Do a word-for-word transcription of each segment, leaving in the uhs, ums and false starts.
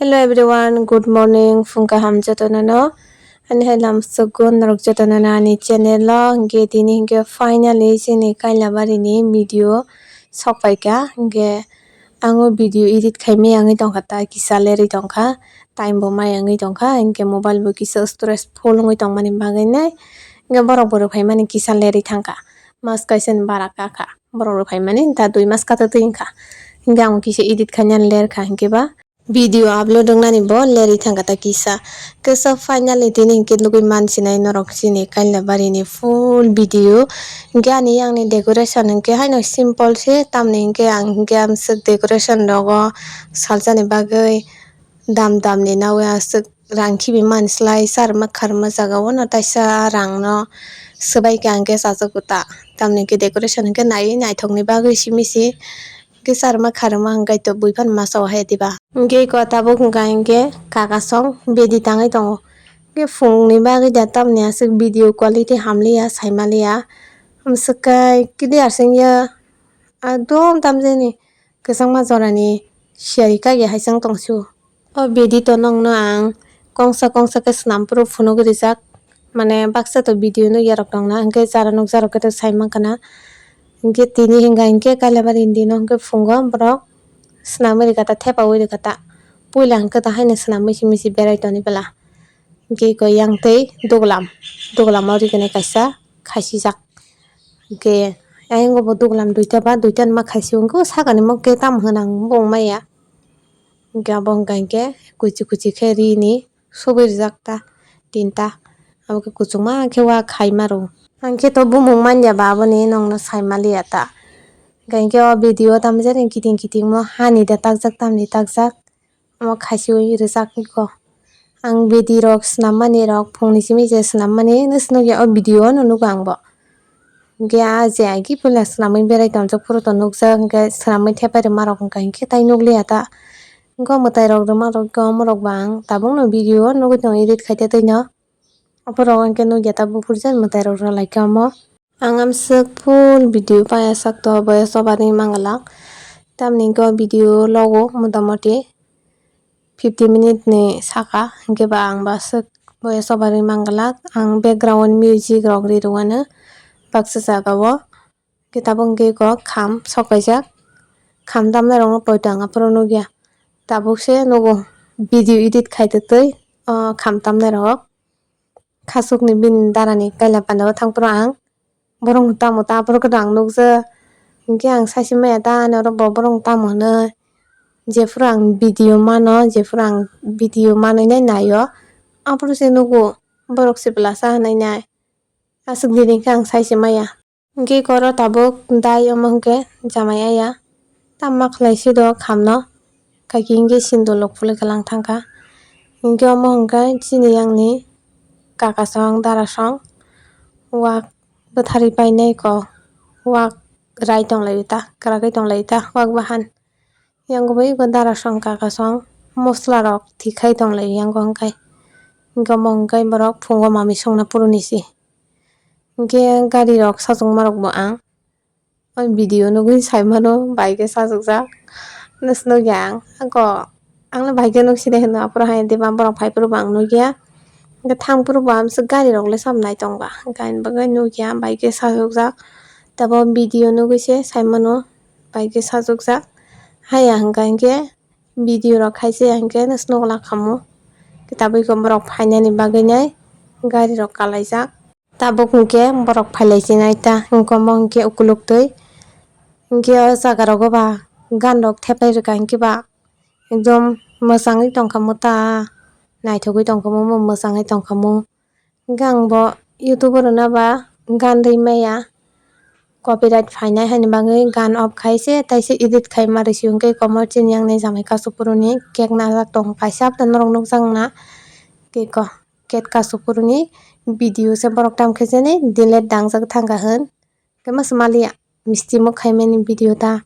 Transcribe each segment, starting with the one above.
Hello everyone, good morning, phung kaham jotono no. Ani hai lamsogo norok jotono no ani channel o. Hingke tini hingke finally chini Kailabari ni video sok paikha. Hingke ang o video edit khai maya wngwi tongkha, ta kisa lerwi tongkha, time bo maya wngwi tongkha, hingke mobile bo kisa storage full wngwi tongmani bagwi nai. Hingke borok bo rwphaimani kisa lerwi thangkha, mas kaisa ni bara kakha. Borok rok phaimani da dui mas kata twi wngkha. Hingke ang kisa edit khaina lerkha, hingke ba video upload wngnani bo lerwi thangkha ta kisa. Kisa finally tini hingke nugui mansinai norok chini Kailabari ni full video. Hingke ani yang ni decoration hingke haino simple se, tamni hingke ang hingke amswk decoration rogo saljani bagwi dam dam ni nawi aswk rang khibi manslai, charwma kharwma jaga o no taisa rang no swbai kha hingke chajago ta. Tamni hingke decoration hingke naiwi naithok ni bagwi simi se hingke charwma kharwma hingke to bui phano masa o hai diba. Hingke ko tabuk hingka hingke kakasong bedi tangwi tongo. Hingke phung ni bagwi da tamni aswk video quality hamliya saimaliya. Amswk kai clear se wngya. Ekdom tamjani kwchangma jorani siyari kage hai chwng tong sio. O bedi to nokno ang kongsa kongsa khe swnam phuru phunugwi rijak, mane baksa to video nukya rok tongna, hwnkhe jara nukjak rok khe to sai mankha na. Hwnkhe tini hwnka hinkhe Kailabari ni dino hwnkhe phungo borok swnamwi rwkha ta, thepaui rwkha ta. Puila hwnkhe to haino swnam misi misi berai toni bwla. Hwnkhe eko yang tei duglam, duglam o rwgwini kaisa khasijak. Hwnkhe ayang o bo duglam duita ba, duita ni ma khaisio, hwnkhe o sakani mo khe tamo hwnang bo wng maya. Hwnkhe abo hwnka hinkhe kuchi kuchi khe rini subui rijak ta tinta. Abo khe kuchukma khe wa khai maro. Ang khe to bumung manya ba aboni nokno sai maliya ta. Hwnkhe o video o tamjani kiting kiting mo hani da takjak tamni takjak. Omo khasiui rijak eko. Ang bedi rok swnam mani rok phungni simi je swnam mani hwnwi se nukya o video o no nugo ang bo. Hwnkhe a je agi puila swnamwi berai tongjak phuru to nukjak, hwnkhe swnamwi thepai rwma rok hwnka hinkhe tai nukliya ta. Hwnkhe o mwtai rok rwma rok khe omo rok bo ang tabukno video o nugui tongo edit khai tei twi no. Aphuru hwnkhe nukya ta buphuru je mwtai rok rwlai khe omo. Ang amswk full video paya sak to boya soba ring mangalak. Tamni hwnkhe o video logo motamoti fifty minute ni saka, hwnkhe ba ang ba swk boya soba ring mangalak. Ang background music rok ri rwano baksa jaga o. Hwnkhe tabuk hwnkhe kok kham sok kaijak, kham tamnai rokno poito ang aphuru nukya. Tabuk se nugo video edit khai twi twi o kham tamnai rok. Khasukni bini darani kaila pandao thangphuru ang borok tamo ta aphuru khe ang nukjak. Hinkhe ang saisi maya ta ani oro bo borok tamo hwnwi. Jephuru ang video mano, jephuru ang video manwi nai naio, aphuru se nugo borok se bwlasa hwnwi nai. Aswk dini khe ang saisi maya. Hwnkhe koro tabuk dai omo hwnkhe jamai aya. Tamo ma khlai si do khamno. Kaki hwnkhe sinduluk phulwi kwlang thangkha. Hwnkhe omo hwnkhe chini yang ni kakasong darasong wak bwtharwi painai ko. Wak rai tonglaio ta, kwragwi tonglaio ta wak bahan. Yang bai eko darasong kakasong mosla rok thik khai tonglaio yang hwnkhe. Hwnkhe omo hwnkhe borok phungo manwi songna phuru nisi. Hwnkhe gari rok sachukma rok bo ang o video nugwi sai mano, bai khe sachukjak. Noksa nukya ang, ako ang le bai khe nuk sinai hwno, aphuru hai diba borok phai phuru bo ang nukya. Hwnkhe thang phuru bo amswk gari rok le sam nai tong ba, hwnkhe ani bagwi nukya bai khe sachukjak. Tei bo video nugwi se sai mano, bai khe sachukjak. Haiya hwnkha hinkhe video rok khai se hinkhe noksa nukla khamu. Tabuk borok phainani bagwi nai gari rok kalaijak. Tabuk hinkhe borok phailai chinai ta, hinkhe omo hinkhe ukuluk twi. Hinkhe o jaga rogo ba gan rok thepai rwkha hinkhe ba ekdom mwchangwi tongkha mo ta, naithogwi tongkha mo, omo mwchangwi tongkha mo. Hinkhe ang bo YouTube o rwna ba gan rwi maya, copyright phainai haini bagwi gan off khai se, taise edit khai ma rwsio. Hinkhe komo chini yang ni jamai kasu phuru ni cake najak tongo kaisa, norok nukjak na cake o. Ket kasu phuruni video se borok tam khe jani delete dangjak thangkha hwn. Tei masa maliya misti mok khaimani video ta.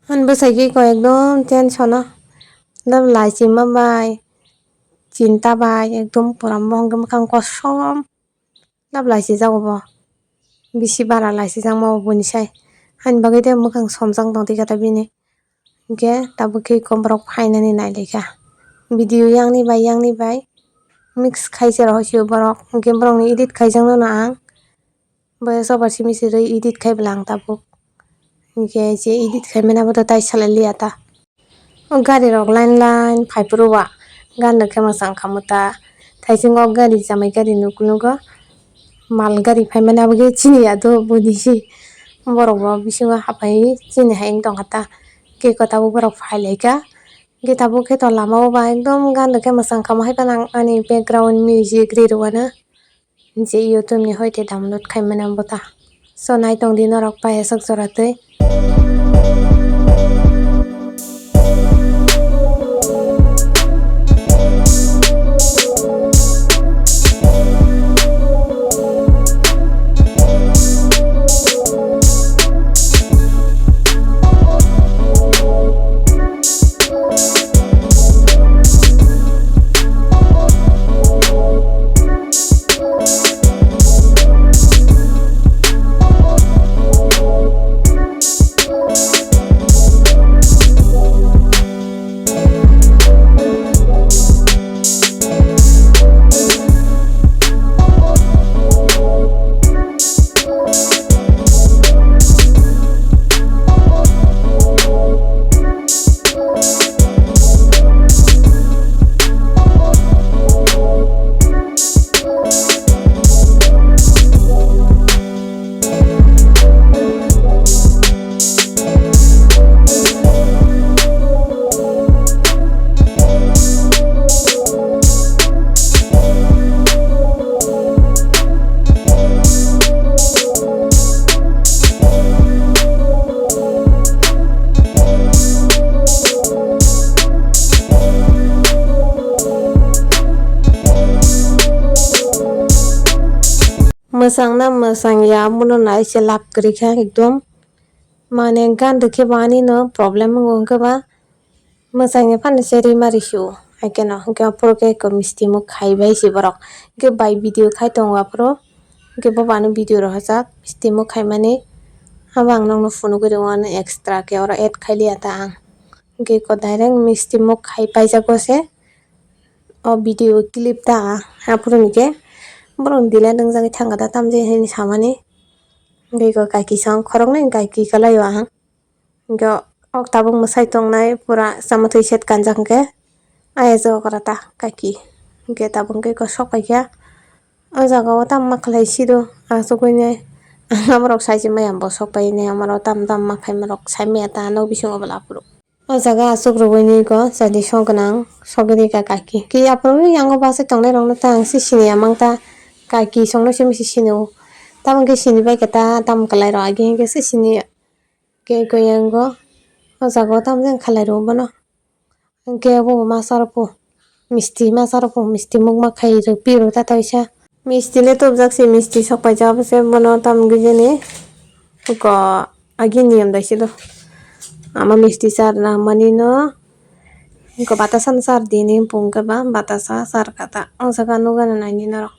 Ani bwsai khe ko ekdom tension o. Lab laichima bai chinta bai ekdom pura mohong khe mwkhang kosom. Lab laichijak obo. Bisi bara laichijakma obo buini sai. Ani bagwi tei mwkhang somjak tong twi khe ta bini. Hinkhe tabuk khe eko borok phainani nailaikha. video yang ni bai yang ni bai mix khai se rw sio borok, hwnkhe borok ni edit khai jak nw ang. Boya sobar simi sirwi edit khai bwla ang tabuk. Hinkhe je edit khai mani abo to tai salai liya ta. O gari rok line line phai phuru ba. Gari no khe mwchang khamu ta. Thaisingo gari, jamai gari nuk-, nugo. Mal gari phai mani abo khe chini ya do boni si. Borok bo bisingo hapai chini hai wng tong kha ta. Khe ko tabuk borok phai lai kha. Khe tabuk khe to lama o ba ekdom gari no khe mwchang khamu hai phano ang ani background music ri rw ano. Je YouTube ni hoite download khai mani ang bo ta. So nai tong di norok paiyasok jora twi. Mwchang na mwchang ya, abono nai se love kwrwi kha ekdom. Mane gan rwkhe bo ani no problem wngo, hwnkhe ba mwchang ya phano se rima rw sio. Haikhe no hwnkhe aphuru khe eko misti muk khai bai se borok. Hwnkhe bai video khai tongo aphuru. Hwnkhe bo bo ano video rohorjak misti muk khaimani. Abo ang nokno phunugwi rw ano extra khe oro add khai liya ta ang. Hwnkhe eko direct misti muk khai paijago se. O video clip ta aphuru ni khe borok delay nwngjagwi thangkha ta tamjani hinwi samani. Hwnkhe eko kaiki song khoroknwi kaiki kwlai o ang. Hwnkhe o tabuk mwsai tongnai pura chamathwi set kanjak hwnkhe ayajagwi okra ta kaiki. Hwnkhe tabuk hwnkhe eko sok paikha. O jaga o tamo ma khlai sido achugwi nai. Ang amorok sai se maya bo sok pai nai, amaro tam tam ma khaima rok sai maya ta nok bisingo bwla aphuru. O jaga achuk rwgwi nai ko chati sok gwnang, sogwi rika kaki. Ki aphuru yango bachai tongnai rokno ta ang se siniya mang ta, kaki songno se misi sinio. Tamo khe sini bai khe ta tam kwlai rok agi hwnkhe se sini khe koi yango. O jaga o tamo jang khalai rwo bono. Hwnkhe obo bo masa rok po. Misti masa rok po, misti muk ma khai rw pi rw ta taisa. Misti le tubjak se, misti sok paijak abo se bono tam gwijani. Ko agi niyam dai se do. Ama misti charna mani no. Ko batasa no char di ni pung khe ba batasa char kha ta. O jaga nugano nai di norok.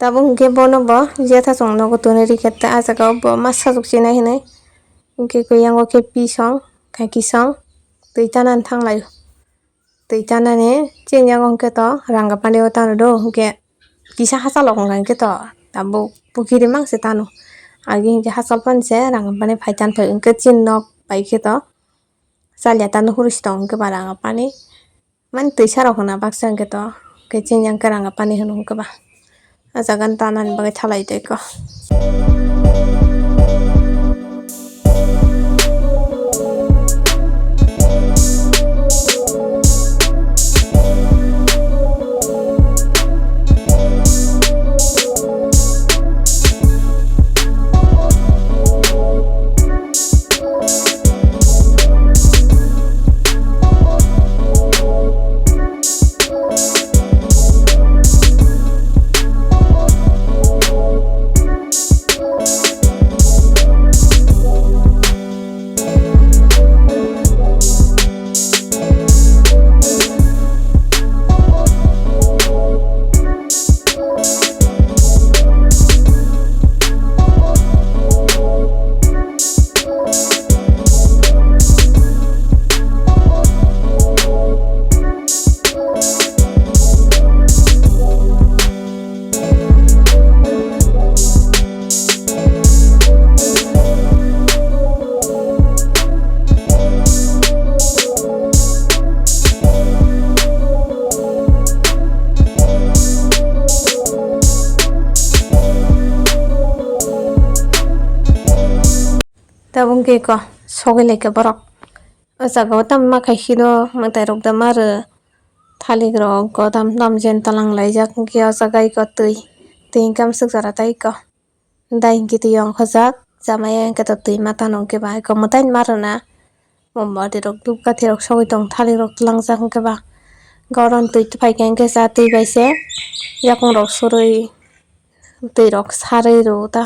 Abo hwnkhe bono bo jethasong nogo tonwi rikha, tei ah jaga o bo ma sajwk chinai hinwi. Hwnkhe khe yango khe pisong, kakisong twi tanani thanglaio. Twi tanani chini yango hwnkhe to Rangapani o tano do, hwnkhe kisa hachalo hwnkha hwnkhe to tabuk pukiri mangse tano. Agi hwnkhe hachal pani se Rangapani phai tan phai hwnkhe chini nok bai khe to chalia tano hurisi tong hwnkhe ba Rangapani. Mani twisa rok hwna baksa hwnkhe to, hwnkhe chini yang kwrwng pani hwno hwnkhe ba. Ah jaga no tanani bagwi thalai tei ko. Tabuk khe ko sogwi lai kha borok. O jaga o tamo ma khai hino mwtai rok da ma rw. Thalik rok godam dam jen talang laijak, hwnkhe o jaga iko twi, twi hwnkhe amswk jora tei iko. Dai hwnkhe twi ongkhojak, jamaya hwnkhe to twi mata no hwnkhe ba iko mwtai ma rwna. Mombati rok, dhupkathi rok sogwi tong, thalik rok tlangjak hwnkhe ba. Goron twi phai khe hwnkhe cha twi bai se yakung rok surwi. Twi rok sarwi rw ta.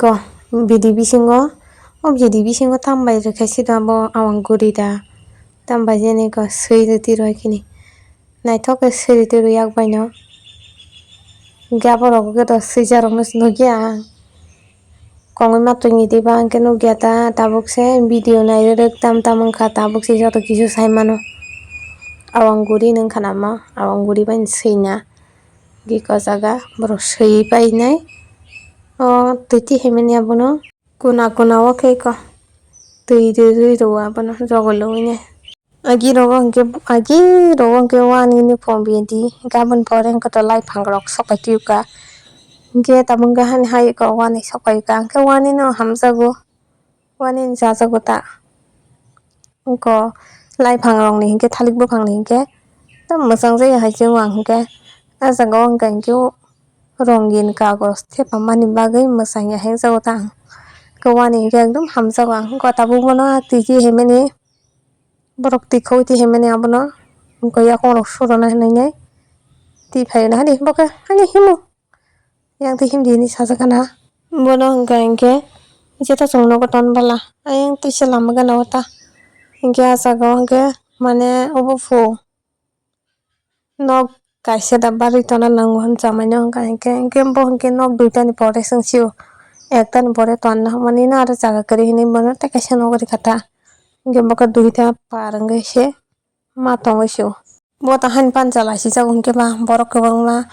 Ko bidi bisingo, o bidi bisingo tambai rwkhe sido abo awang guri da. Tambai jeni ko swi rwtwi rwkhe ni. Naithok khe swi rwtwi rwyak baino. Hwnkhe aborok khe to swijarokno se nukya ang. Kongwi matwini diba hwnkhe nukya ta, tabuk se video nairwrwk tam tam wngkha, tabuk se joto kisu sai mano. Awang guri nungkha namo, awang guri bai swina. Giko jaga borok swiwi painai. O twi twi himani abono kuna kuna o khe ko twi rwrwi rwo abono jogolo hwnwi. Agi rogo hwnkhe, agi rogo hwnkhe wani ni phone biyadi, gabon pore hwnkhe to lai phangrok sopai twiwkha. Hwnkhe tabuk hwnka hani hai ko wani sopai ka, hwnkhe wani no hamjago, wani ni chajago ta. Wngko lai phangrok ni hwnkhe, thalik buphang ni hwnkhe, tamo mwchang jaya hai se wng hwnkhe, ah jaga o hwnkha hwnkhe o rongin kagoj thepamani bagwi mwchang ya hai jago ta ang. Hwnkhe wani hwnkhe ekdom hamjago ang, wngkha tabuk bono ah twi twi himani. Borok twi khogwi twi himani abono, wngkha yakung rok suruna hinwi nai twi phaina hani bo khe hani himo yang twi himdi hinwi sajak gana. Bono hwnkha hinkhe jeta chwng nogo ton bala ayang twisa lama gana o ta hinkhe ah jaga o hinkhe mane obo phu nok kaisa da barwi tongna nango hinwi chamai no hwnkha hinkhe, hinkhe bo hinkhe nok duitani pore chwng sio ektani pore tonna hwnmani no aro jaga kwrwi hinwi bono tei kaisa nogo rikha ta. Hinkhe bo khe duita par wngwi se ma tongwi sio. Bo ta hani pansa laisijak hinkhe ba borok kwbangma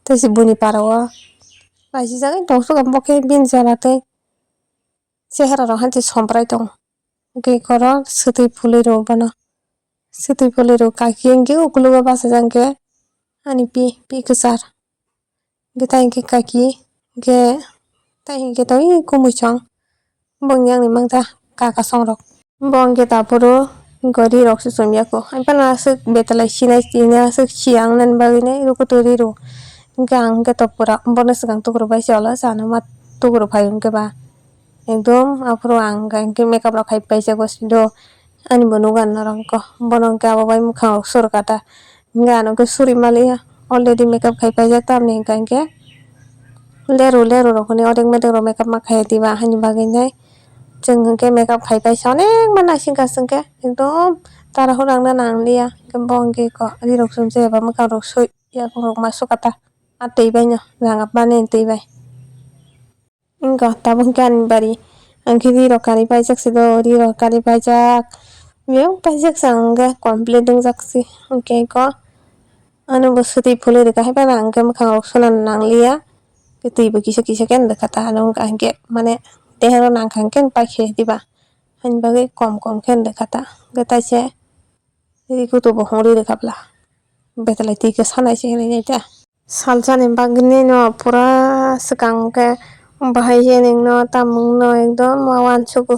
tei se buini para o laisijagwi tongsuka bo khe bini jora tei chehara rok haino somprai tongo. Hwnkhe eko oro swtwi phulwi rwo bono. Swtwi phulwi rwo kaki hinkhe ukologo bachajak hinkhe ani pi, pi kwchar. Hwnkhe tai hinkhe kaki hinkhe tai hinkhe to ui kumuisong. Bo hinkhe ani mangta kaka songrok. Bo hinkhe ta phuru hinkhe ri rok se chumya kho. Haino aswk betalai sinai sinai aswk siyang nani bagwi nai rukutu ri rwo. Hinkhe ang hinkhe to pura bono swkang tukuruk bai se olo chana ma tukuruk phai hinkhe ba. Ekdom aphuru ang hinkhe makeup rok khai paijak bo sido. Ani bo nugo ang norok ko. Bono hinkhe abo bai mwkhang rok sur kha ta. Hinkhe ano khe suri maliya. Already makeup khai paijak tamni hinkha hinkhe. Leru leru rok hwnwi odek medek rok makeup ma khaiya diba haini bagwi nai. Chwng hinkhe makeup khai paisa onek ma naising kha chwng khe. Ekdom tarahura wngna nangliya. Hinkhe bo hinkhe ko ri rok chumjaya ba mwkhang rok sui yakung rok ma sukha ta. A twi bai no ranga pani twi bai. Wngkha tabuk hinkhe ani bari. Ang khe ri rok kari paijak se do, ri rok kari paijak. Biyang paijak se ang khe complete wngjak se. Hinkhe ko ano bo swtwi phulwi rwkha, hai phano ang khe mwkhang rok suna nangliya. Twi bo kisa kisa khe wngkha ta, ano wngkha hinkhe mane dehero nangkha hinkhe paikhe diba. Haini bagwi kom kom khe wngkha ta. Hinkhe taise ri kutu bo hwnwi rwkha bwla. Betalai twi khe sanai se hinwi nai ta. Salsani bagwi nini no pura swkang khe bahai se nini no tamung no ekdom ma uansugo.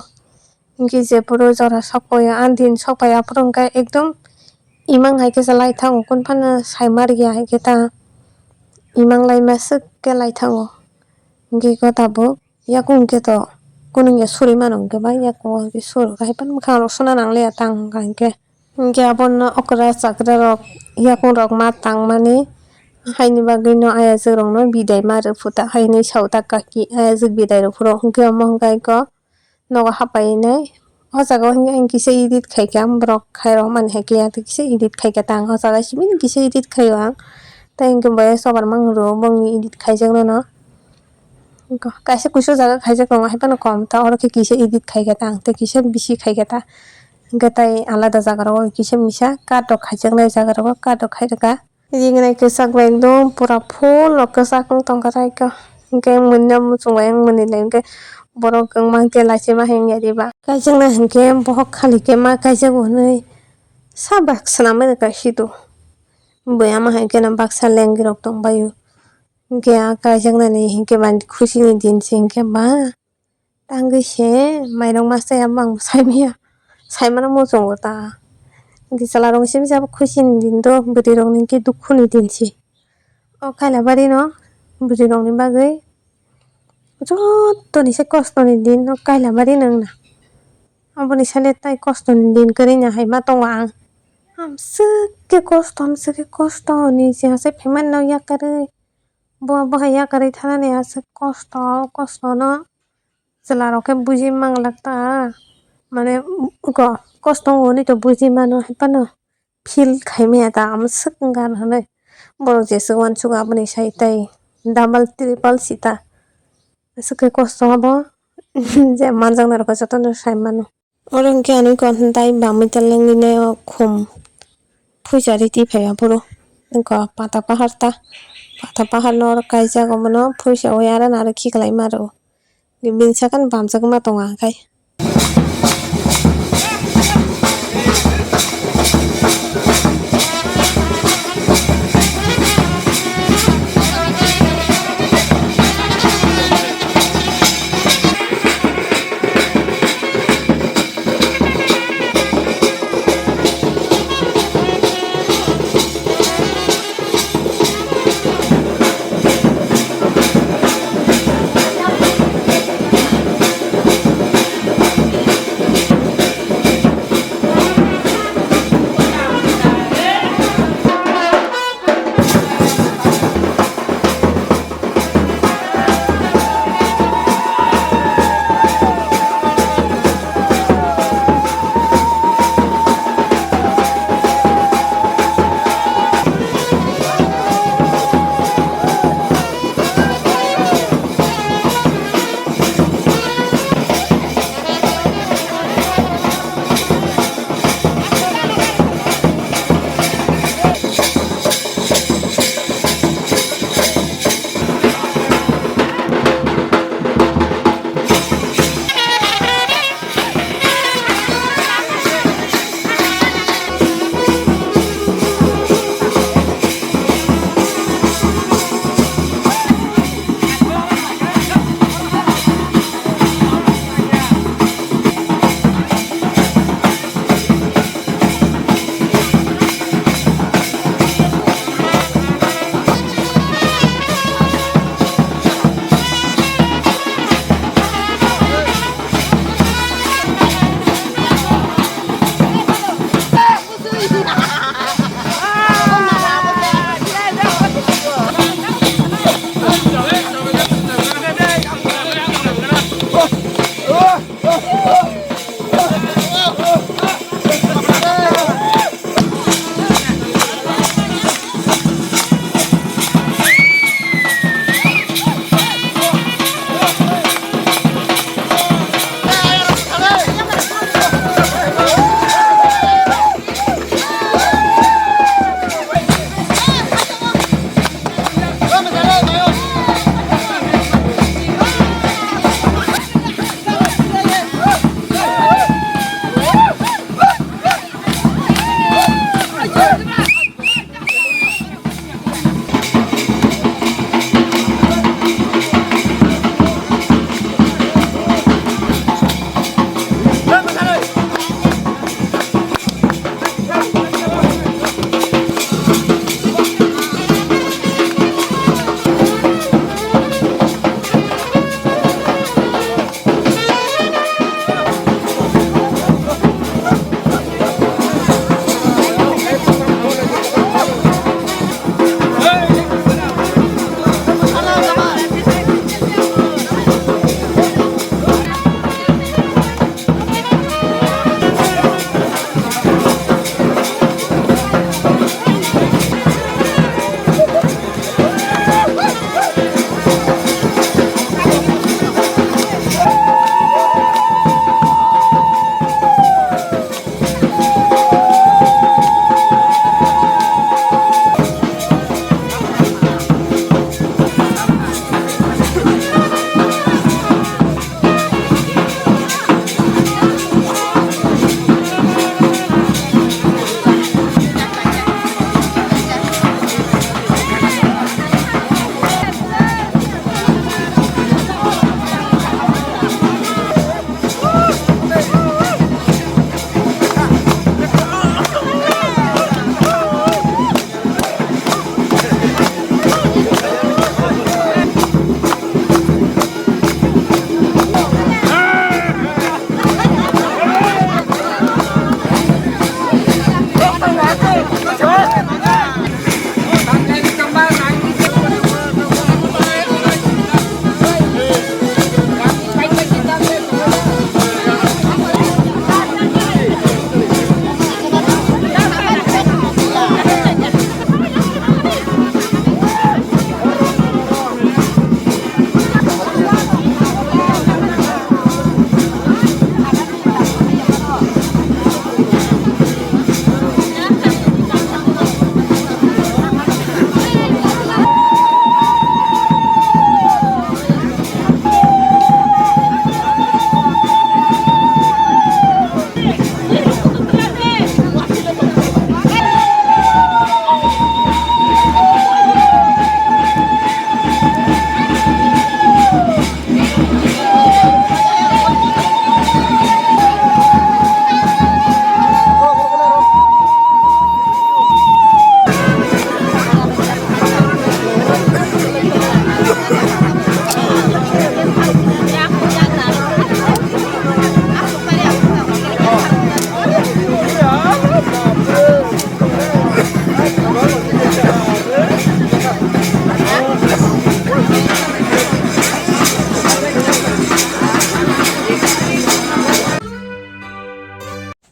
Hinkhe jephuru jora sokphaio, ani din sokphai aphuru hinkhe ekdom imang hai khe se lai thango, kun phano sai ma rwya hai khe ta imang laima swk khe lai thango. Hinkhe eko tabuk yakung khe to kunung ya suri mano hinkhe ba yakungo hinkhe sur hai phano mwkhang rok suna nangliya tang hinkha hinkhe. Hinkhe abono okra chakra rok yakung rok ma tangmani haini bagwi no ayajwk rok no bidai ma rwphu ta haini sao ta kaki ayajwk bidai rwphuru hinkhe omo hinkha eko nogo hapai nai o jaga o hinkhe ang kisa edit khaikha borok khairok mani hai khe tei kisa edit khaikha ta ang o jaga simi kisa edit khaio ang tei hinkhe bo sobar mang rwo bongni edit khaijak nw no. Kaisa kuisu jaga khaijak tongo, hai phano kom ta, oro khe kisa edit khaikha ta ang, tei kisa bisi khaikha ta, hwnkhe tai alada jaga rogo kisa misa cut rok khaijaknai jaga rogo cut rok khairwkha. Ringnai kwchak bai ekdom pura full rok kwchak wng tongkha tai khe, hwnkhe mwnwi no muchung bai wng mwnwi lai hwnkhe borok wng mankhe laisima hai wngya diba. Kaijaknai hwnkhe bohok khali khe ma kaijago hwnwi sa bak swnamwi rwkha sido. Bwya ma hai kheno baksa lengirok tongbaio. Hwnkhe a kaijaknani hinkhe ba khuchini din se hinkhe ba tangwi se mairok ma chaya bang saimanya saimano muchungo ta. Hinkhe chwla rok simi sabo khuchini din do bwrwi rok ni hinkhe dukhu ni din se. O Kailabari no bwrwi rok ni bagwi jottoni se kosto ni din o Kailabari no wngna. Aboni sale tai kosto ni din kwrwi no hai ma tongo ang. Amswk khe kosto, amswk khe kosto ni se aswk phaimani no yakarwi. Bo, bo hai yakarwi thanani aswk kosto, o kosto no Chwla rok khe buji manglak ta, mane ko kosto wngwi to buji mano hai phano feel khai maya ta, amo swk wngkha hinwi. Borok jeswk uansuk aboni sai tei double triple sita, aswk khe kosto abo je manjaknai rok jotono sai mano. Oro hwnkhe ani kon dai bamwi talangni nai o khum phuisa ri tiphai aphuru wngkha pata pahar ta, pata pahar no oro kaijak omono phuisa wi aro naro khiklai maro bini sakano bamjak ma tongo hwnkhe.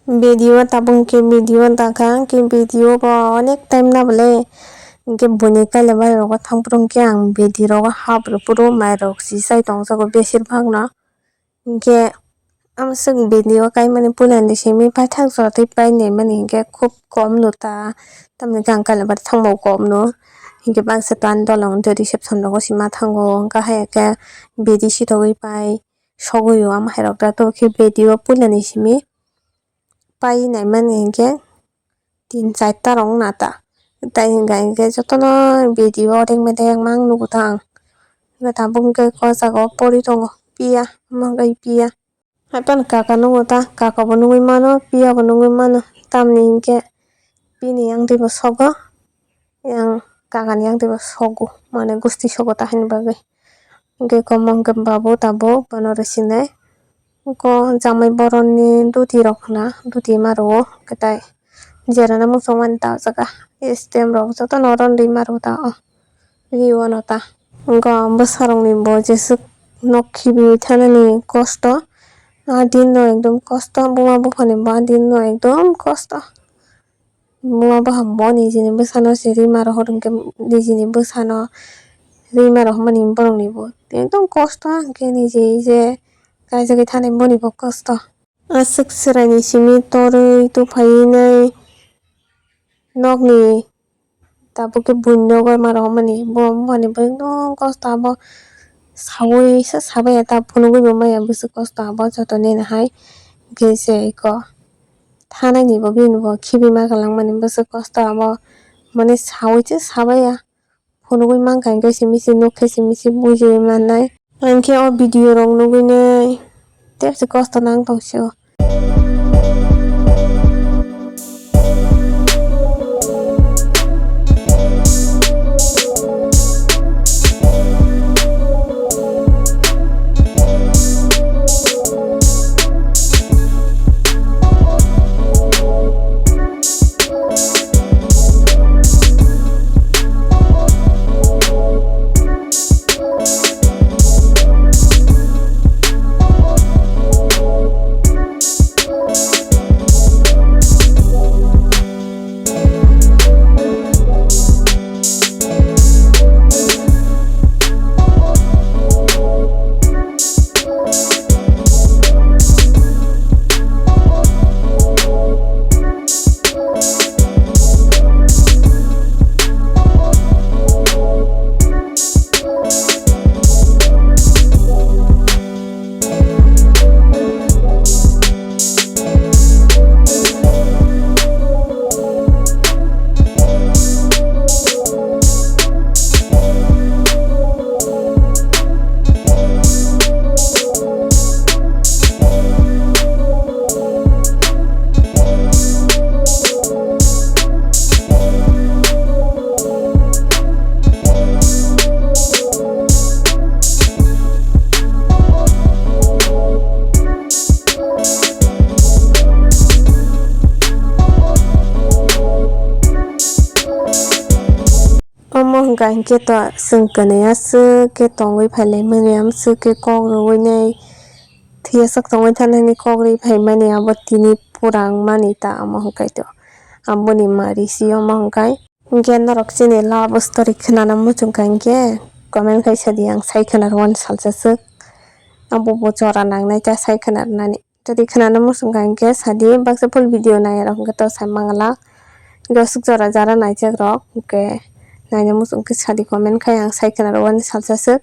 Video tabuk hwnkhe video dakha, hwnkhe video bo onek time na bwle. Hwnkhe buini kaila bai rogo thang phuru hwnkhe ang bedi rogo hap rw phuru mai rok si chai tongjago besir bhag no. Hwnkhe amswk video kaimani puilani simi paithak jora tei painai mani hwnkhe khub kom no ta, tamni hwnkhe ang kaila bai thangma kom no. Hwnkhe baksa tan dola hwnkhe reception rogo sima thango, hwnkhe hai khe bedi sitogwi pai sogwi o ama hai rok da to khe bedi o puilani simi. Pai naimani hwnkhe tin charta rok wngna ta. Tai hwnkha hwnkhe jotono video o rek medek mang nugo ta ang. Hwnkhe tabuk hwnkhe o jaga o pori tongo piya, omo hwnkhe piya. Haiphano kaka nukgo ta, kaka bo nugwi mano, piya bo nugwi mano. Tamni hwnkhe bini yang twi bo sogo. Yang kakani yang twibo sogo, mane gusti sogo ta hini bagwi. Hwnkhe omo hwnkhe babu tabuk bono rwsinai. Oko jamai borokni duti rok hwna, duti ma rwo, hwnkhe tai jerana muchungmani ta o jaga. Stem rok jotono oro nwi ma rwo ta o, ri o no ta. Oko bwsarokni bo jeswk nok khibiwi thanani kosto. A din no ekdom kosto, buma buphani bo a din no ekdom kosto. Buma buphang bo nijini bwsano se rima rohor hwnkhe nijini bwsano rima rohormani borokni bo ekdom kosto hwnkhe niji je kaijagwi thani boni bo kosto. Aswk chwraini simi torwi tuphaiwi nai nokni tabuk khe buino gorma rohormani bo buphani bo ekdom kosto abo saui se sabaiya ta phunugwi bo maya bwswk kosto abo joto nini hai hwnkhe se eko. Thanani bo bini bo khibi ma kwlangmani bwswk kosto abo, mane saui se sabaiya. Phunugwi mankha hwnkhe simi se nukhe simi se bujiwi mannai. Hwnkhe o video rok nugwinai tebse kosto nang tong sio. Omo hwnkha hinkhe to chwng kwnwi aswk khe tongwi phailaimani, amswk khe kok rwui nai thwiyasak tongwi thanani kok rwui phaimani, abo tini pura wngmani ta, omo hwnkhe to aboni mari si omo hwnkhe. Hinkhe norok chini love story khwnana muchungkha hinkhe comment khai sadi, ang sai khwnarwani salsa swk. Abobo jora nangnai ta sai khwnarnani. Jodi khwnana muchungkha hinkhe sadi, baksa full video naiyarok hinkhe to sai manglak. Hinkhe aswk jora jara naijakrok hinkhe naina muchungkhe sadi comment khai, ang sai khwnarwani salsa swk.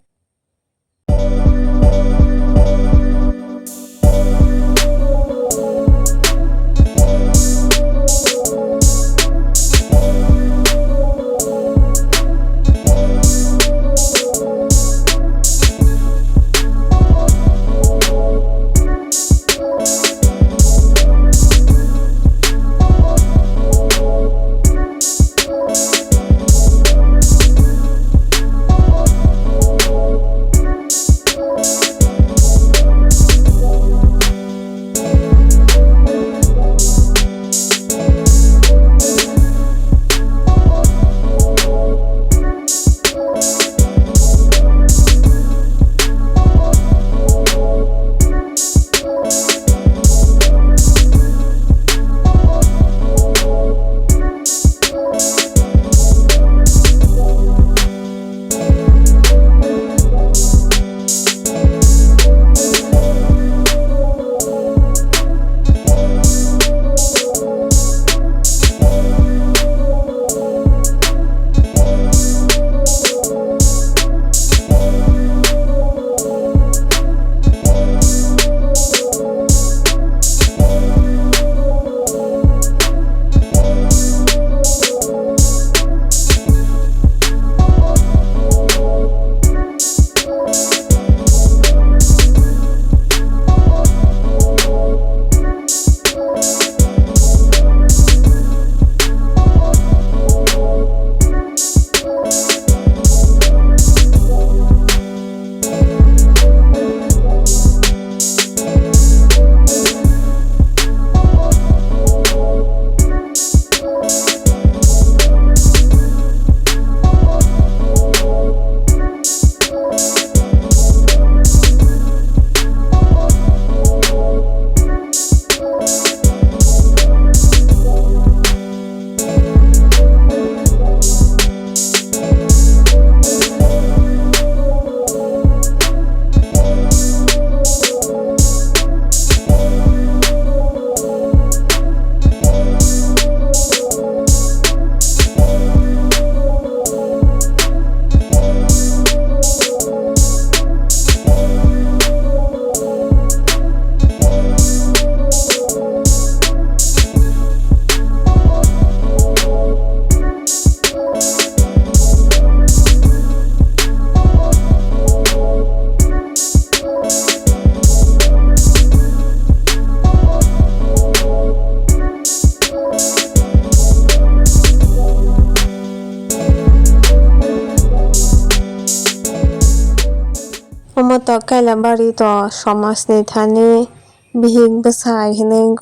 To Kailabari to somajni thani bihik bwsai hinwi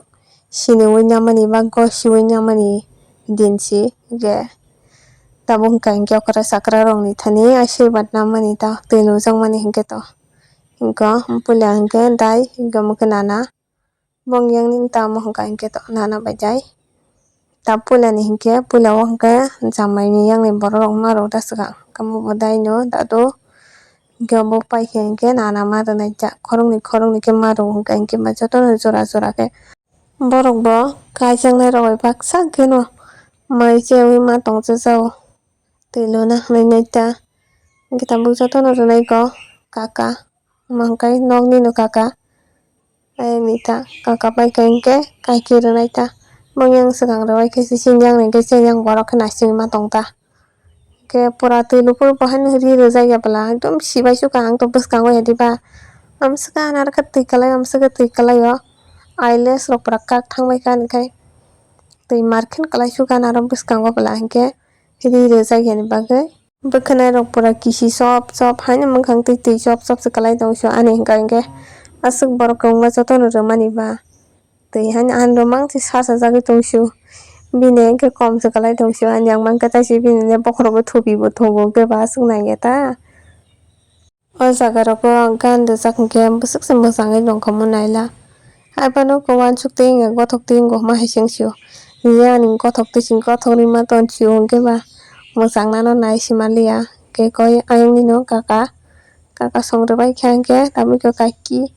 siniwi namani ba gosiwi namani din si, hwnkhe tabuk hwnkha hinkhe okra chakra rokni thani asirwad namani ta twi nujakmani hinkhe to. Hinkhe puila hinkhe dai hinkhe omo khe nana. Bong yang ning tamo hwnkha hinkhe to nana bai dai. Ta puila ni hinkhe puila o hinkhe jamai ni yang ni borok rok ma rok da swkang. Kamo bo dai no dadu. Hinkhe obo pai khe hinkhe nana ma rwnai jak. Khoroknwi khoroknwi khe ma rw hinkha hinkhe ma jotono jora jora khe. Borok bo kaijaknai rok bai baksa khe no mai chewi ma tong chajao. Twi luna hwnwi nai ta. Hinkhe tabuk jotono rwnai kho kaka. Omo hwnkhe nokni no kaka. Ayang ni ta kaka pai khe hinkhe kaiki rwnai ta. Bong yang swkang rwbai khe sising yang hinkhe cheng yang borok khe naisingwi ma tong ta. Hinkhe pura twi luphuru bo haino ri rwjak ya bwla ekdom sibai sukha ang to bwskango ya diba. Amswkha naro khe twi kwlai amswkha twi kwlai o. Eyelash rok pura kak thangbai kha hinkhe twi markhen kwlai sukha naro bwskango bwla hinkhe. Ri rwjak yani bagwi bwkhwnai rok pura kisi chop chop haino mwkhang twi twi chop chop se kwlai tong sio ani hwnkha hinkhe aswk borok kwbangma jotono rwmani ba twi haino ani rwmang se sa sajagwi tong sio bini hinkhe kom se kwlai tong sio ani ang mankhe taisi bini le bokhorogo thupi bo thongo hinkhe ba aswk nangya ta. O jaga rogo gan rijak hinkhe bwswk se mwchangwi tongkha omo naila. Haibano uansuk twi wngya gothok twi wngkha omo hai se wngsio. Hinkhe ani gothok twi sing gothok rwima tonsio hinkhe ba mwchang nano nai se manliya. Hinkhe koi ayang nino kaka, kaka song rwbaikha hinkhe tabukhe kaiki.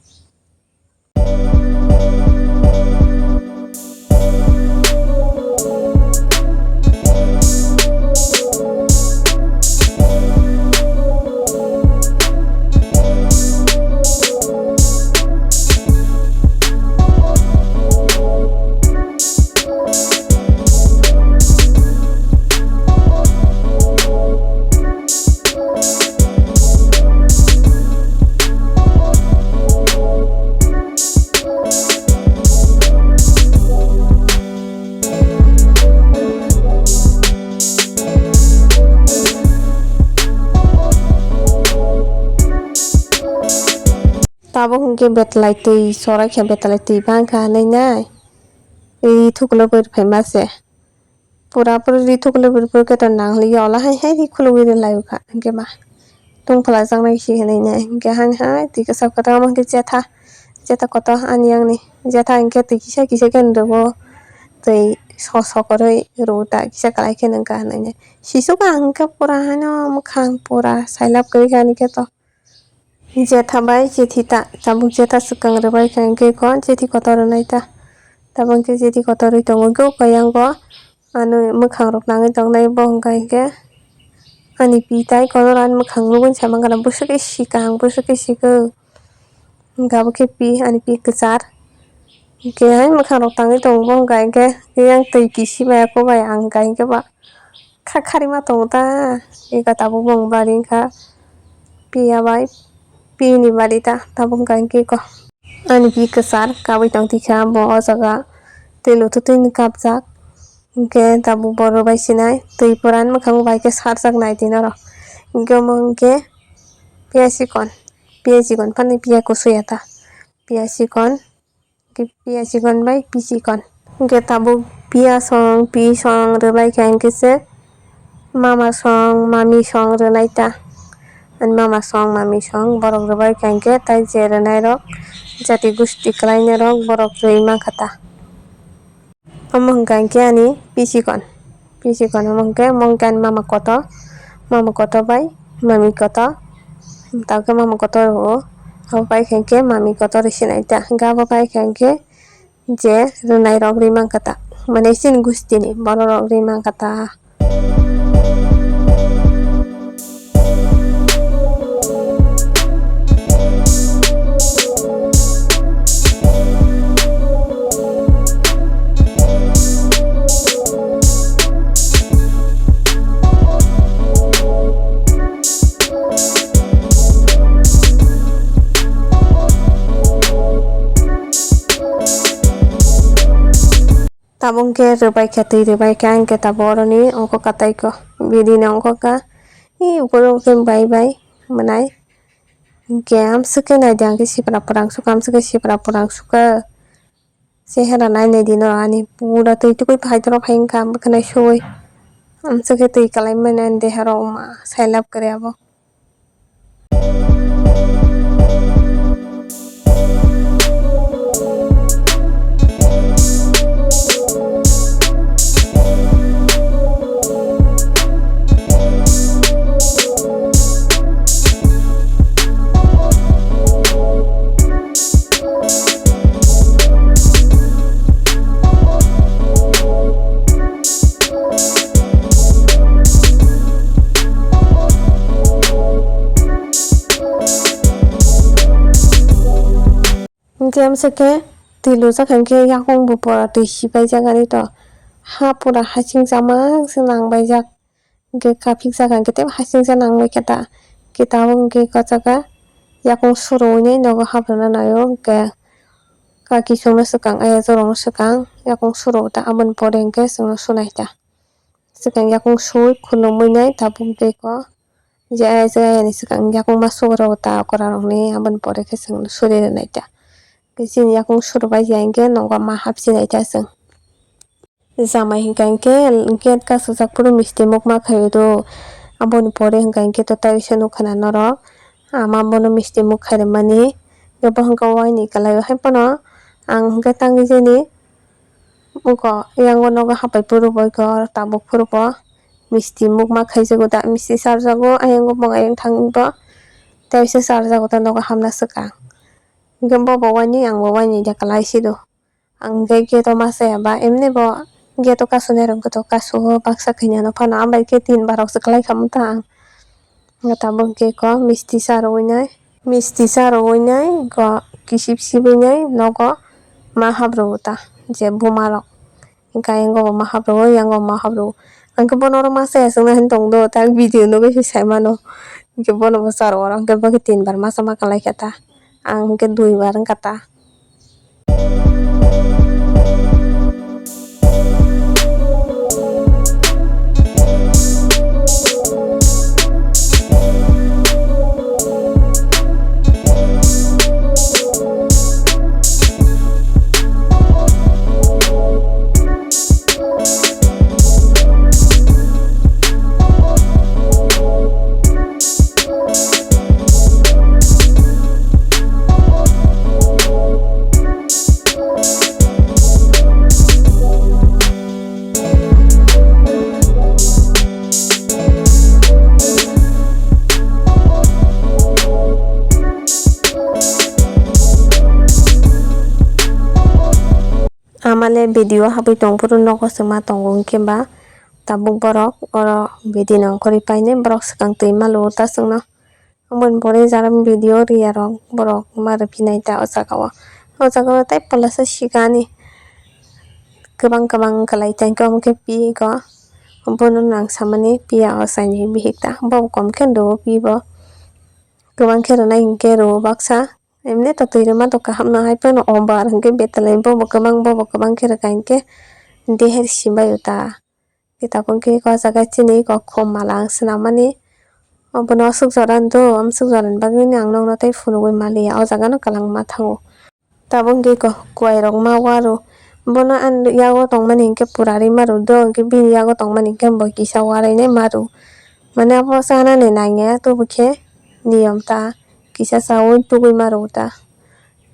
Tabuk hinkhe betlai twi soraikha, betlai twi bangkha hinwi nai. Ri thuklogwi phaima se. Pura pura ri thuklogwi phaikhe to nang liya ola hai hai ri khulugwi rwlaikha hinkhe ba. Tungphla jaknai se hinwi nai. Hinkhe hani hai twi kwchak kwtal omo hinkhe jetha. Jetha kotor ani yang ni. Jetha hinkhe twi kisa kisa khe rwo. Twi so so kwrwi rwo ta kisa kwlai khe nungkha hinwi nai. Sisuk ang hinkhe pura haino mwkhang pura sailap kwrwi kha ani khe to. Jetha bai jethi ta, tabuk jetha swkang rwbai kha hinkhe kho jethi kotor rwnai ta. Tabuk hinkhe jethi kotor rwi tongo hinkhe o khe yang bo ano mwkhang rok nangwi tongnai bo hwnkha hinkhe ani pi tai kotor ani mwkhang nugwi sama gana bwswk khe si kaham bwswk khe sikhe. Hinkhe abo khe pi ani pi kwchar. Hinkhe hai mwkhang rok tangwi tongo bo hwnkha hinkhe yang twi kisi bai eko bai ang hwnkha hinkhe ba. Kha kharima tongo ta, eka tabuk bong bari wngkha piya bai pini bari ta tabuk wngkha hinkhe eko ani pi kwchar kabui tong tikha bo o jaga twi lutu twini kapjak hinkhe tabuk bo rwbai sinai twi pura ani mwkhang bai khe sarjak nai di norok hinkhe omo hinkhe piya sikon piya sikon phano piya kusu ya ta piya sikon. Khe piya chikon bai pi chikon. Hinkhe tabuk piya song, pi song rwbai kha hinkhe se mama song, mami song rwnai ta. Ani mama song, mami song borok rwbai kha hinkhe tai je rwnai rok jati gusti kwlainai rok borok rwi mankha ta. Omo hwnkha hinkhe ani pi chikon. Pisikon omo hwnkhe, omo hwnkhe ani mama kotor, mama kotor bai mami kotor, tamo khe mama kotor rw-o, abo pai kha hinkhe mami kotor rw sinai ta, hinkhe abo pai kha hinkhe je rwnai rok rwi mankha ta, mane chini gusti ni borok rok rwi mankha ta. Tabuk khe rwbai kha, twi rwbai kha, hinkhe tabuk oroni ongkha katai kho, bini ongkha kha, ee, ukulok khe bai bai mwnai. Hinkhe amswk khe naidi, ang khe sipra pwrang sukha, amswk khe sipra pwrang sukha. Chehera nainai di norok ani pura twi twi phai toro phai wngkha, bwkhwnai suwi. Amswk khe twi kwlai mani ani deha rok ma sai lab kwrwi abo. Hinkhe amswk khe twi lujak hinkhe yakung bo pura twi sipaijak ani to. Ha pura hasing chamak se nangbaijak. Hinkhe kaphik jaka hinkhe tei hasing se nangbaikha ta. Hinkhe tabuk hinkhe kwchaka yakung suru hwnwi nogo haprana naio. Hinkhe kaki chwngno swkang, ayajorokno swkang yakung suru ta, aboni pore hinkhe chwngno sunai ta. Swkang yakung sui khulumui nai tabuk beko je ayajak ayani swkang yakung ma sugrao ta okra rokni, aboni pore khe chwng suri rwnai ta. Tei chini yakung suru bai ya hinkhe nogo ma hapsinai ta chwng. Jamai hinkha hinkhe gate kasujak phuru misti mukma khaio do, aboni pore hinkha hinkhe to tai se nukha na norok ama bono misti muk khairwmani. Bo hinkhe waini kwlaio hai phano ang hinkhe tangwi jani. Wngkha, yango nogo hapai phuru bo wngkha, oro tabuk phuru bo misti mukma khaijago da, misti sarjago, ayang bo ayang thangwi bo tei se sarjago da, nogo hamna swkang. Hinkhe bo bo waini, ang bo waini de kwlai si do. Ang hinkhe gate o ma chaya ba, emni bo gate o kasu nai rok to kasu o baksa khainai ano phano, ang bai khe tin bar rok se kwlai kha mantha ang. Tabuk hinkhe kok misti sa rwui nai, misti sa rwui nai, kok kisip sibui nai, nogo ma hap rwo ta je buma rok. Hinkhe ayang bo ma hap rwo, yang bo ma hap rwo. Ang khe bono oro ma chaya chwngna hinwi tong do, tak video nugwi se sai mano. Hinkhe bono bo cha rwo, oro hinkhe bo khe tin bar ma cha ma kwlai kha ta. Ang hinkhe dui bar wng kha ta. Amale video habwi tong phuru nogo se ma tongo, hinkhe ba tabuk borok oro video nongkhorwi painai, borok swkang twi ma luo ta chwngno. Aboni pore jara video riya rok borok ma rwphinai ta o jaga o. O jaga o tei polasa sikani kwbang kwbang kwlai tei khe omo khe pi ko. Bono nang samani piya o saini bihik ta, bo kom khe rwo pi bo. Kwbang khe rwnai hinkhe rwo baksa. Emni to twi rwma to kaham no hai phano o bar hinkhe betelai bo bo kwbang bo bo kwbang khe rwkha hinkhe deher sibai o ta. Khe tabuk khe o jaga chini kok khum mala ang swnam mani. Obono aswk jora do, amswk jorani bagwi no ang nokno tei phunugwi maliya, o jaga no kwlangma thango. Tabuk khe kok kwai rok ma waru, bono ani yago tongmani hinkhe purari maru do, hinkhe bini yago tongmani hinkhe bo kisa warainai maru. Mane abo chanani nangya, tobo khe niyom ta kisa chaui tugui maru ta.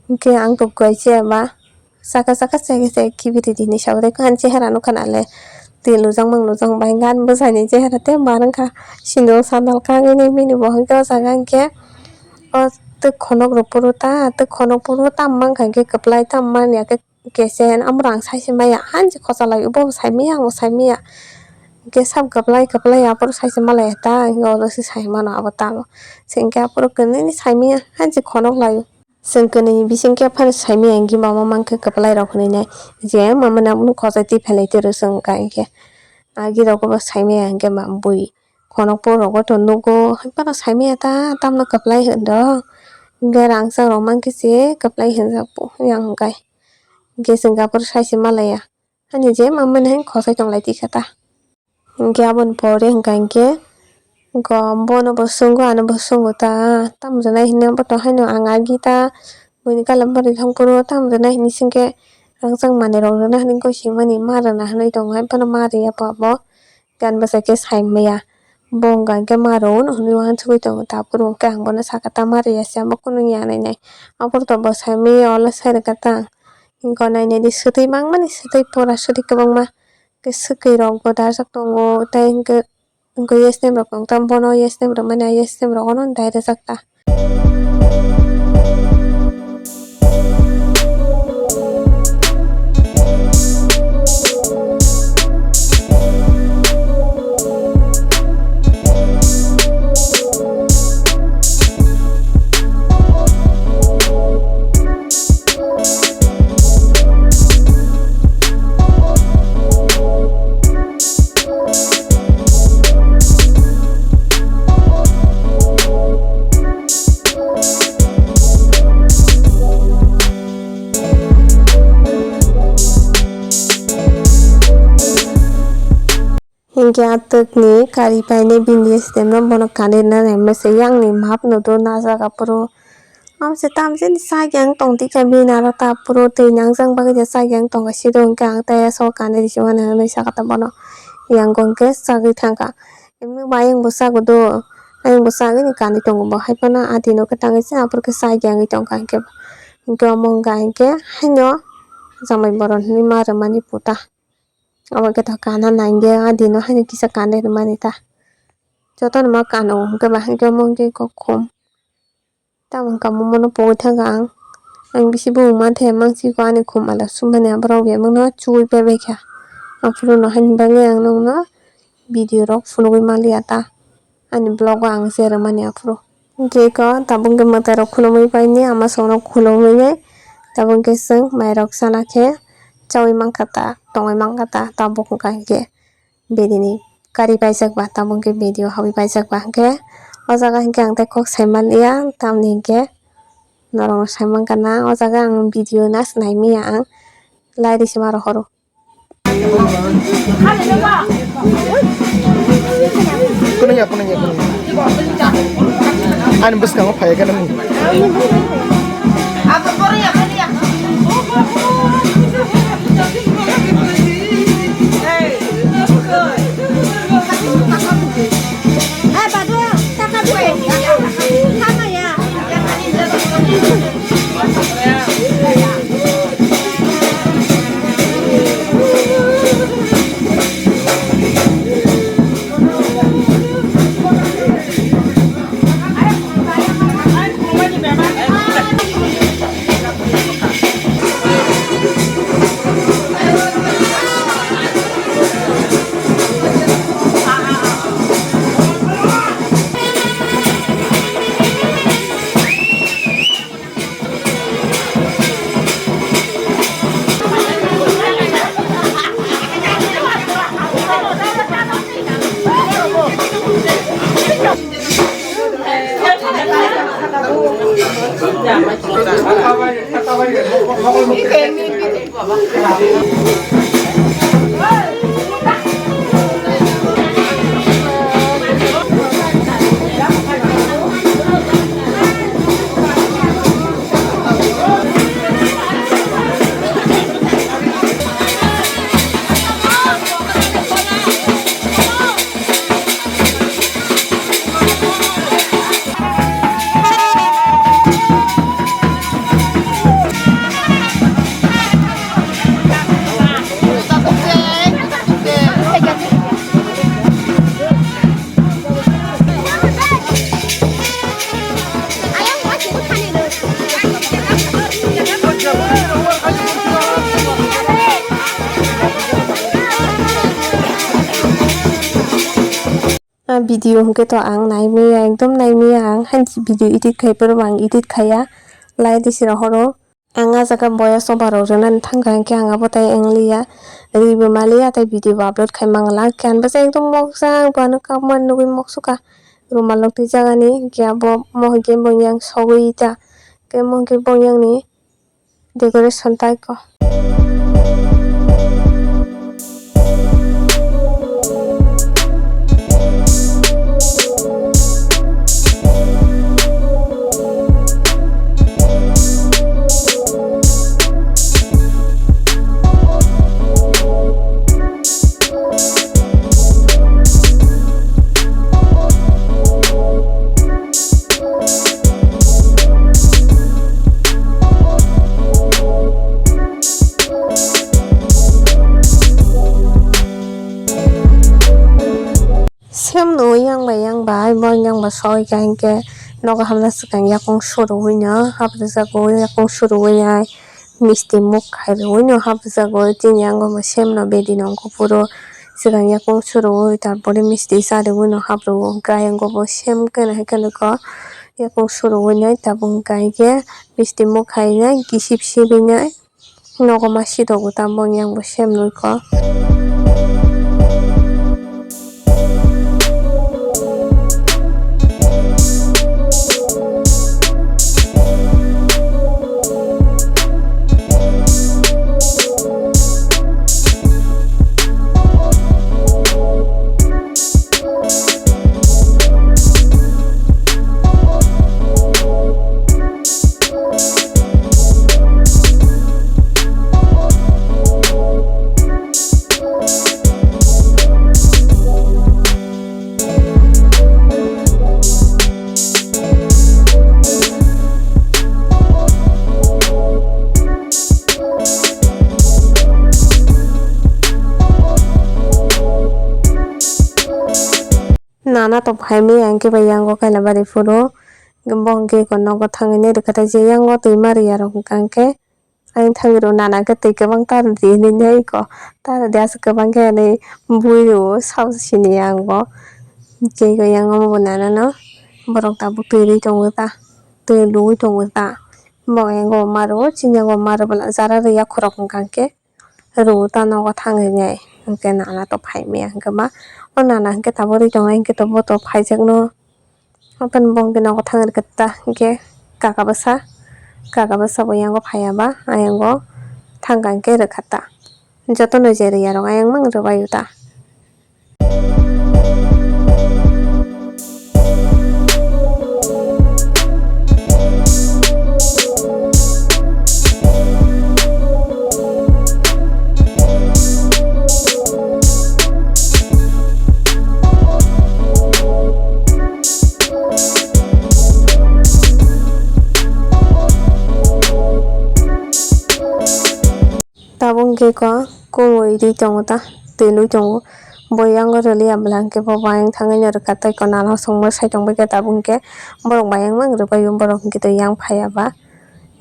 Hinkhe ang to kwai chaya ba. Saka saka saka saka kibiri di hinwi sabo tei ani chehera nukha nale twi lujak mang lujak bai gan bwsaini chehera tei bar wngkha sindwk sandal kagwi nai bini bo hinkhe o jaga hinkhe o twk khonok rok phuru ta twk khonok phuru tam mankha hinkhe kwplai tam manya khe kesen amorok ang sai se maya hanjik khochalaio bobo sai maya ang bo sai maya hinkhe sab kwplai kwplai aphuru sai se malaya ta hinkhe oro se sai mano abo tamo se hinkhe aphuru kwnwi sai maya hanjik khonok laio. Chwng kwnwi bising khe phano saimaya hinkhe mama mankhe kwplai rok hwnwi nai je mama nang bono khosai twi phailai twi rw chwng wngkha hinkhe agi rok bo saimaya hinkhe ma bui khonok phuru rok bo to nugo hai phano saimaya ta tamno kwplai hwndo hinkhe rangchak rok mankhe se kwplai hwnjak bo yang hinkhe hinkhe chwng aphuru sai se malaya ani je mama nang khosai tonglai twi kha ta. Hinkhe aboni pore hwnkha hinkhe Go bono bo swngo, ano bo swngo ta, tamo rwnai hinwi bo tong haino ang agi ta buini kalam pari thang phuru tamo rwnai hinwi singkhe rangchak manwi rok rwna hinwi goi singmani ma rwna hinwi tongo, hai phano ma rwya bo abo gan bwsai khe sai maya bo wngkha hinkhe ma rw-o hinwi uansugui tongo ta phuru hinkhe ang bono sakha ta ma rwya se amo kunu ya nainai aphuru to bo sai maya ulo sai rwkha ta hinkhe nainai di swtwi mangmani swtwi pura swtwi kwbangma. Tei swkwi rok bo dajak tongo, tei hwnkhe, hwnkhe yes nem rok tong tamo bono yes nem rwmani, yes nem rok ono dai rwjak ta. Hinkhe a twkni kari painai bini stemno bono kanwi rwna naima se, yakni map no do najak aphuru. Amo se tamsini chakhe ang tongtwi kha bini aro ta aphuru twi nangjak bagwi je chakhe ang tongkha siro hinkhe ang tei aswk kanwi rwsima hinwi sakha ta bono. Yang hinkhe chagwi thangkha. Emni bo ayang bo chago do, ayang bo chagwi ni kanwi tongo bo hai phano adi no khe tangwi se aphuru khe chakhe wngwi tongkha hinkhe. Hinkhe omo wngkha hinkhe haino jamai borok hinwi ma rwmani puta. Obo khe to kana nangya, adino haino kisa kanwi rwmani ta. Jotono ma kano, hwnkhe ba hwnkhe omo hwnkhe kok khum. Tamo wngkha omono pogwi thangkha ang. Ang bisi bumung manthe, mangsi kho ani khum ala sumani, aborok bebakno chuwi paibaikha. Aphuru no haini bagwi ang nokno video rok phunugwi manliya ta. Ani vlog o ang share rwmani aphuru. Hinkhe eko tabuk khe mwtai rok khulumwi paini, ama songno khulumwi nai tabuk khe chwng mairok sana khe chaui mankha ta, tongwi mankha ta, tabuk wngkha hinkhe bini kari paijak ba, tabuk khe video habwi paijak ba hinkhe o jaga hinkhe ang tei kok sai manliya, tamni hinkhe norokno sai mankha na o jaga ang video na se naimanya ang lai risi ma rohoro. Kunungya, kunungya, kunungya. Ani bwskango phai khe nang. A video hwnkhe to ang naimaya, ekdom naimaya ang, haini video edit khai phuru bo ang edit khaiya, lai risi rohoro. Ang ah jaga boya choba rok rwnani thangkha, hinkhe ang abo tai wngliya, rwi bo maliya tei video bo upload khai mangla. Hinkhe ang bwsa ekdom moksa, ang bo ano kap mani nugwi moksukha, rumal rok twijak ani, hinkhe abo mohor khe bo yang sogwi ta, hinkhe mohor khe bo yang ni. Decoration tai ko. Yang bai bo yang ba soi ka hinkhe nogo hamna swkang yakung surugwi no hapjagwi yakung surugwi ai misti muk khairogwi no hapjagwi chini yango bo sem no bedi no wngkha phuru swkang yakung surugwi tar pore misti charwgwi no haprogo hwnkhe ayang go bo sem khe no hai khe nokho yakung surugwi nai tabuk hwnkha hinkhe misti muk khainai kisip sibinai. Nogo ma sitogo tamo yang bo sem nui ko. Nana to phaimaya hwnkhe bai yango kainabari phuru. Bo hwnkhe eko nogo thangwi nai rwkha tai je yango twi ma rwya rok hwnkha hwnkhe. Ayang thangwi rw nana khe twi kwbang ta rw di hinwi nai eko. Ta rw di aswk kwbang khe hinwi bui rw o sabo sini yang bo. Tei eko yang omo bo nana no borok tabuk twi rwi tongo ta. Twi luwi tongo ta. Bo yango ma rw o chini yango ma rw bwla jara rw yakhorok hwnkha hwnkhe. Rw ta nogo thangwi nai hwnkhe nana to phaimaya hwnkhe ma o nana hwnkhe tabuk rwi tongnai hwnkhe to bo to phaijakno. Aboni bo hwnkhe nogo thangwi rwkha ta hwnkhe kaka bwsa, kaka bwsa bo yango phaiya ba ayang o thangkha hwnkhe rwkha ta. Jotono je rwya rok ayang mang rwbaio ta. Tabuk hwnkhe ko kumui rwi tongo ta, twi lwi tongo. Bo yango rwliya bwla hwnkhe bo bayang thangwi no rwkha tei ko nana songma sai tongbaikha tabuk hwnkhe borok bayang mang rwbaio borok hwnkhe to yang phaiya ba.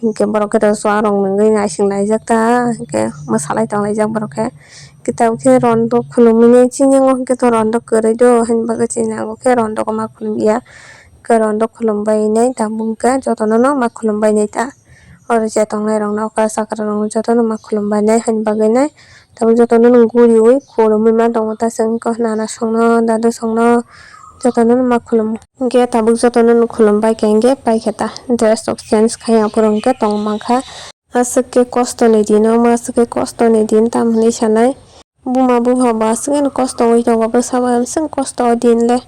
Hinkhe borok khe to chuarok nungwi naising laijak ta, hinkhe mwsalai tong laijak borok khe. Kitab khe rondo khulumwi nai chini yango hinkhe to rondo kwrwi do, haini bagwi chini yango khe rondo ma khulumya. Hinkhe rondo khulumbai nai tabuk hinkhe jotono no ma khulumbai nai ta. Oro je tongnai rok no okra chakra rok no jotono ma khulumbai nai haini bagwi nai. Tabuk jotono no guriwi khulumwi ma tongo ta chwng kok nana songno dadu songno jotono no ma khulumo. Hinkhe tabuk jotono no khulumbai khe hinkhe paikhe ta dress rok change khai aphuru hinkhe tong mankha. Aswk khe kosto ni din omo aswk khe kosto ni din tamo hinwi sanai. Buma bupha bo aswk khe kosto wngwi tongo bwsa bo aswk kosto o din le.